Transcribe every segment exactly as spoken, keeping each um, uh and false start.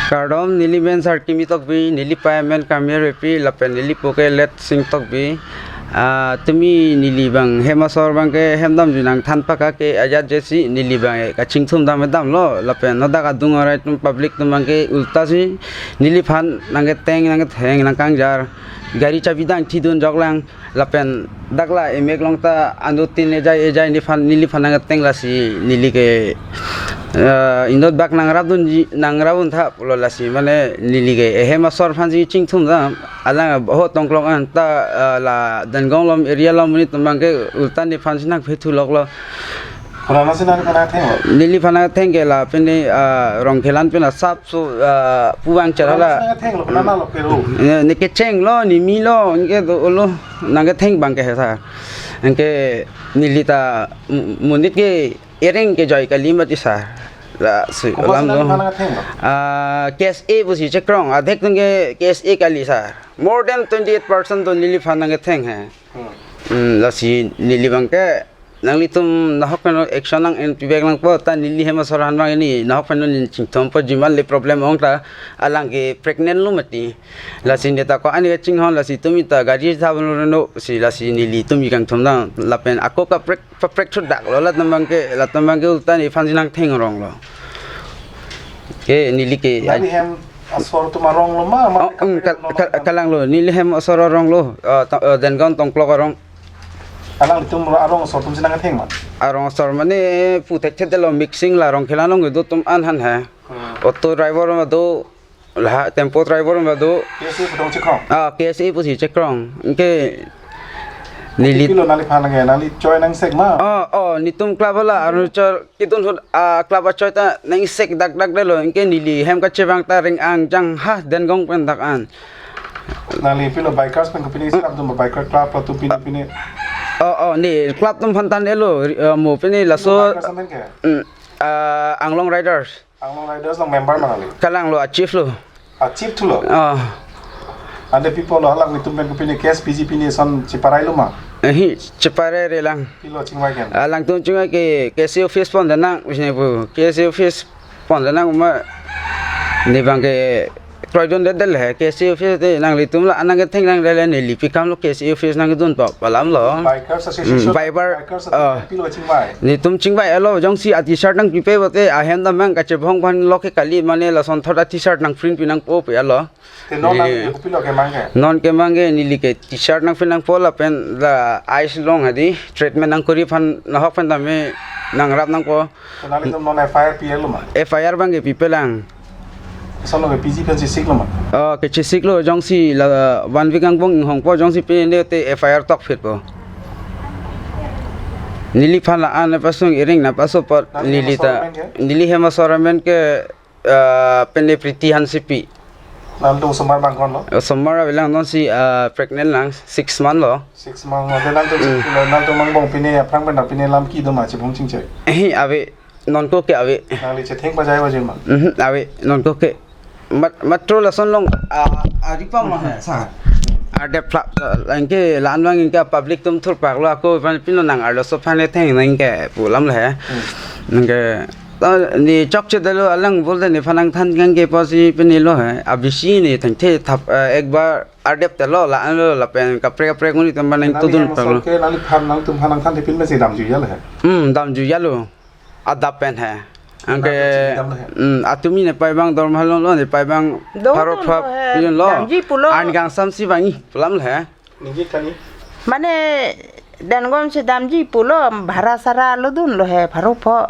Kardom, neli men Sarkimi Tokbi, neli pei amen Kamir Repi, lapen neli po ke Let Sing Tokbi. Ah, tumi neli abang hem asor abang ke hem damjui nangthan paka ke ajat jesi neli abang ke kachingthum dam damlo, lapen nodak adung arai atum public atum abang ke ulta si neliphan nangketheng nangketheng nangkangjar, gari chabi dang thidun joklang. Lapen dak la emek along ta anut tin ejai ejai neliphan neliphan nangketheng, lasi neli ke, eh, inut bak nangrapdunji nangrapdun tha pulo, lasi mane neli ke ehem asor aphan si chingthum dam, alang ho tongklok an ta, eh, la Dengong along area along monit atum abang ke ulta nephan si nangphethu loklo. Konat si nangphan nangthenglo? Neliphan nangtheng ke la pini, ah, Rongkhelan pen asap so, ah, pu abang chara la. Konat si nangthenglo, konat lo pero? Eh, ne kechenglo, ne melo, anke dolo, nangketheng abang ke he sir. Anke neli ta mu-, monit ke ereng kejoi kali mati sir. Lasi kopi alam si lo. Nangphan nangthenglo? Ah, K S A pusi chekrong, adhek atum ke K S A kali sir. More than twenty-eight percent do neliphan nangketheng he. Hmm. Hmm, lasi neli abang ke nanglitum nahok pen action nang-en pibek nangpo, ta neli hem asor aphan abang neli nahok pen neli chingthumpo, jiman le problem ong ta alang ke pregnant lo mati. Lasi ne ta ko-an kachinghon, lasi tumi ta gari tha lo reno si, lasi neli tumi kangthum dam lapen ako kaprek paprek thudak lo, latum abang ke latum abang ke ulta nephan si nangtheng ronglo. Ke neli ke nangli hem asor atum arong lo ma, ma? Oh, em, kaprek kal-, lo kal-, ma? Kalang lo, neli hem asor arong lo, eh, to-, eh, Dengong tongklok arong. Alanglitum arong asor atum si nangketheng ma? Arong asor mane pu thekthe lo, mixing la Rongkhelan along kedo atum an aphan he. Hmm. Auto driver ma do, la tempo driver ma do. K S A pu tong chekrong? Ah, K S A pusi chekrong. Anke neli pilo nangliphan nangke, nangli choi nangsek ma? Oh, oh, netum club la Arunachal kedun ahut, ah, club achoi ta nangsek dak dak detlo. Anke neli hem kachevang ta Reng-ang Jangha Dengong pen dak an. Nangli pilo bikers pen kopine si club atum, biker club atum pine pine? Oh, oh, ne club atum aphan than-etlo, eh, mo pine laso. Bikers amen ke? Mm, ah, Anglong Riders. Anglong Riders along member ma nangli? Kalang lo, a chief lo. A chief thulo? Ah. Ante pi pulo, alanglitum pen kopine case P G P ne son cheparai lo ma? Ehi, cheparai re lang. Pilo chingvai ke? Alangtum chingvai ke K S A office pon dam nang, bisne pu. K S A office pon dam nang ma, ne abang ke kroidundedet le he, K S A office te nanglitum la nangketheng nang le le, neli pi kam lo K S A office nangkedun pa, pu alam lo. Bikers Association, mm, biker, bikers, ah, pilo chingvai? Netum chingvai-etlo, jongsi a T-shirt nangpipe pote, ahem dam abang kachebong aphan lo ke kali, mane lason thot a T-shirt nangprint pi nangpo pu-etlo. Te non neli, nangli kopilo kemang ke? Non kemang ke neli ke T-shirt nangprint nangpo lapen la ice along hadi treatment nangkori aphan nahok pen tame nangrap nangpo. Te nanglitum non F I R pi-etlo ma? F I R abang ke pipe lang. Lason lo ke P G pen chesiklo ma? Oh, kechesik lo, jongsi la one week angbong inghongpo, jongsi pine te F I R tokphitpo. Neliphan la-an pasung iring na paso apot. Nangli neli hem asor ta amen ke? Neli hem asor amen ke, ah, pine Priti Hansepi. Nangtum osomar bang ko-an lo? Osomar avelang, nonsi, ah, pregnant lang, six month lo. Six month lo. Te nangtum, mm, nangtum angbong pine aphrang pen pine lam kedo ma, chebong chingchek? Ehi, ave. Non ko ke ave. Nangli chetheng pajai-ojai ma? Mhm, ave, non ko ke. Mat-, matro lason along, ah, ah, ripam ma he, sir. Ardep phlap, ah, anke la-an abang anke public atum thurpak lo, ako phan pino nang arloso aphan le theng nang ke pu alam le he. Hmm. Anke, ta ne chokche detlo, alang bol de nephan nangthan nang ke pusi pine lo he. A bisi ne thengthe thap, ah, ek bar ardep detlo, la-an lo lapen kaprek kaprek monit atum abang nangtudun pak lo. Nangli hem asor ke nangliphan nangtum aphan nangthan thepin pensi damjuijalo he? Hmm, damjuijalo. Adap pen he. Anke, nangtum chini dam lo he? Hmm, atumi ne pei abang dorma longlo, ne pei abang pharo pha pidunlo. Dun lo he. Damji pulo. An kangsam si vangji pu alam lo he. Ningje kani? Mane Dengong si damji pulo, bhara sara lo dunlo he, pharo pho.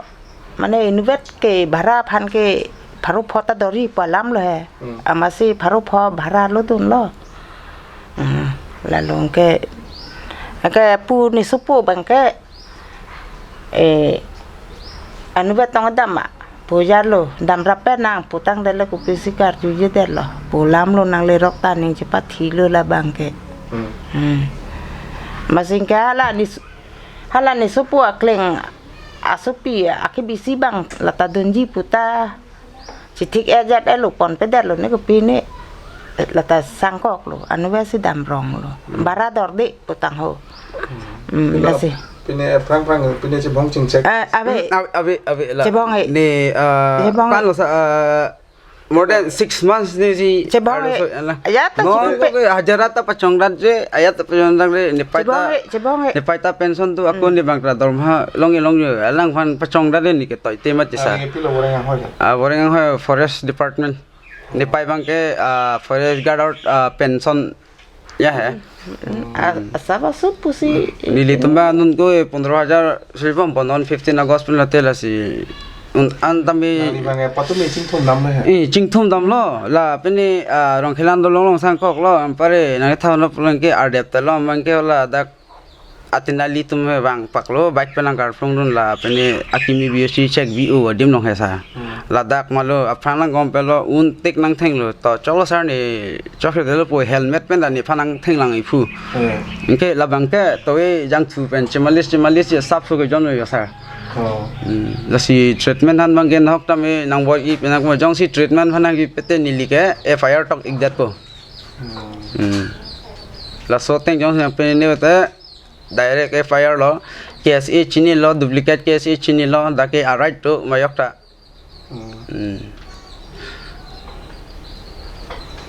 Mane inutvet ke bhara aphan ke pharo pho ta dori pu alam lo he. Hmm. Amatsi pharo pho bhara lo dunlo. Hmm, lalu ke, ke pu ne sopo abang ke, eh, anutvet tong dam ma pu jalo, damrap pe nang pu tangte le kopisi karjujedetlo. Pu alam lo, nanglerok ta aning chepathilo labang ke. Hmm. Hmm. Amatsi ke hala ne s-, hala ne sopo akleng asopi akebisi abang la ta dunji pu ta chethik-et jat-etlo, ponpedetlo ne kopine, la ta sangkoklo, anutvet si damronglo. Hmm. Bhara dorde pu tangho. Hmm. Hmm, pilo lasi. Pine aphrang aphrang pine chebong chingchek? Eh, ave. Hmm, ave, ave, ave la. Chebong-e. Ne, ah, chebong-e. Ko-an lo sa, ah, More than six months ni si. Chebong arloso he. Alang. Ayat ta non chebong he. Ko ke hajira ta pachongdetji, ayat ta pachongdetji, nepai ta. Chebong he, chebong he. Nepai ta pension tu ako, hmm, ne bang ta dorma longji longji. Alangphan pachongdetji ne ke toite mati sa. Ah, ne pilo Boreng Anghoi ke? Ah, Boreng Anghoi Forest Department. Nepai bang ke, ah, forest guard or, ah, pension ya he. Hmm. A-, asap asut pusi. Nelitum ba non ko pondro hajar sibom pon, non fifteen August pen lote lasi. Un-, an tame. Nangli bang ke patumi chingthum dam lo he? Eh, chingthum damlo. La pini, ah, Rongkhelan dolong along sangkoklo, anpare nangthan lo pulang ke ardep telo bang ke ladak atin nelitum he bang paklo, bike pen nangkarplung dun, la pini akimi B O C check B O adim long he sa. Hmm. Ladak malo aphrang lang gom pelo, un tik nangthenglo, to choklo sir ne chokre delo po, helmet pen da nephan nangthenglang ipu. Hmm. Anke labang ke towe jangthu pen chemalis chemalis ya sap su ke jon yo sir. Oh. Hmm. Lasi treatment han bang gen hok tame nangboi-i pen nang jongsi treatment han nangpi pete neli ke F I R tok-ikdet ko. Hmm. Hmm. Laso ateng jongsi nangpi ne te direct F I R lo, K S A chinilo, duplicate K S A chinilo, dak ke a-right to mayok ta. Hmm. Hmm.